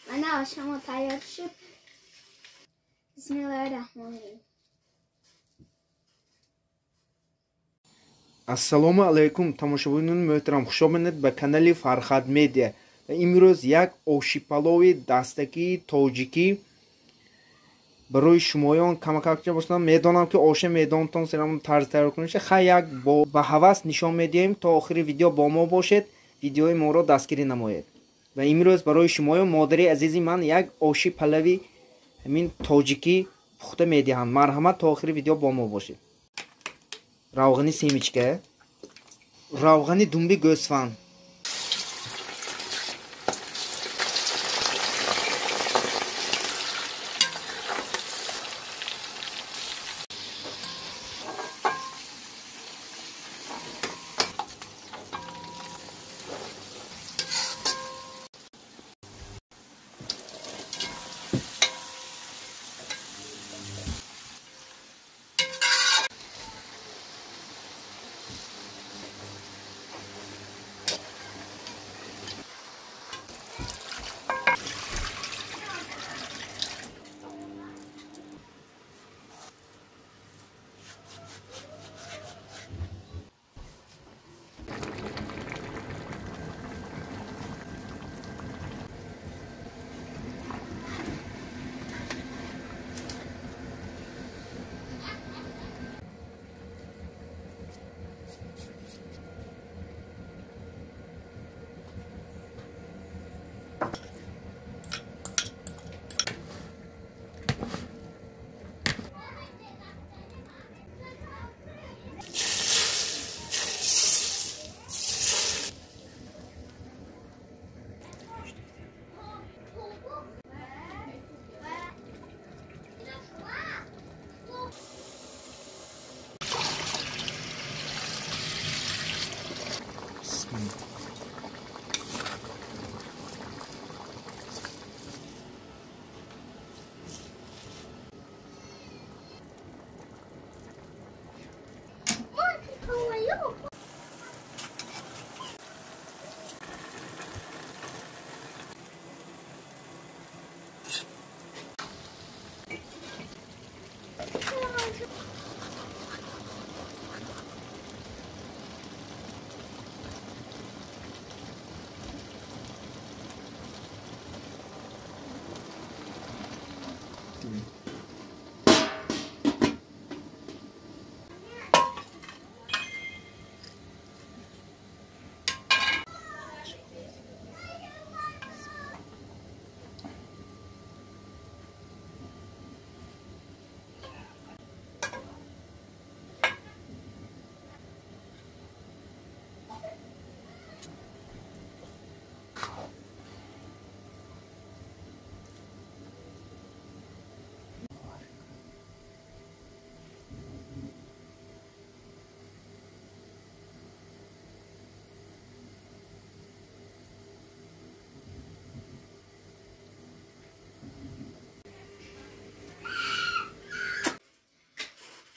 Мана ошамо тайёр шуд. Бисмиллоҳи раҳмони раҳим. Ассалому алайкум, тамошобинони муҳтарам, хуш омадед ба канали Фархад Медиа. Ва имрӯз як оши палови дастакии тоҷикӣ барои шумоён камакакча бошам. Медонам ки оша медонтон серам тарз тайёр куниша. Хай як ба ҳавас нишон медиҳем. То охири видео бо мо бошед, видеои моро дастгирӣ намоед. Ва имрӯз барои шумоён модари азизи ман як оши палави ҳамин тоҷикӣ пухта медиҳанд. Марҳамат, то охири видео бо мо бошед. Равғани семечка, равғани думби гӯсфанд,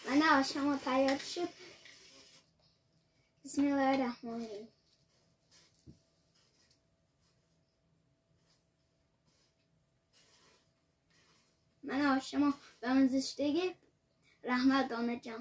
Мана ошамо тайёр шуд. Бисмиллоҳи раҳмони раҳим. Мана ошамо ба мазза шудагӣ. Раҳмат, донаҷон.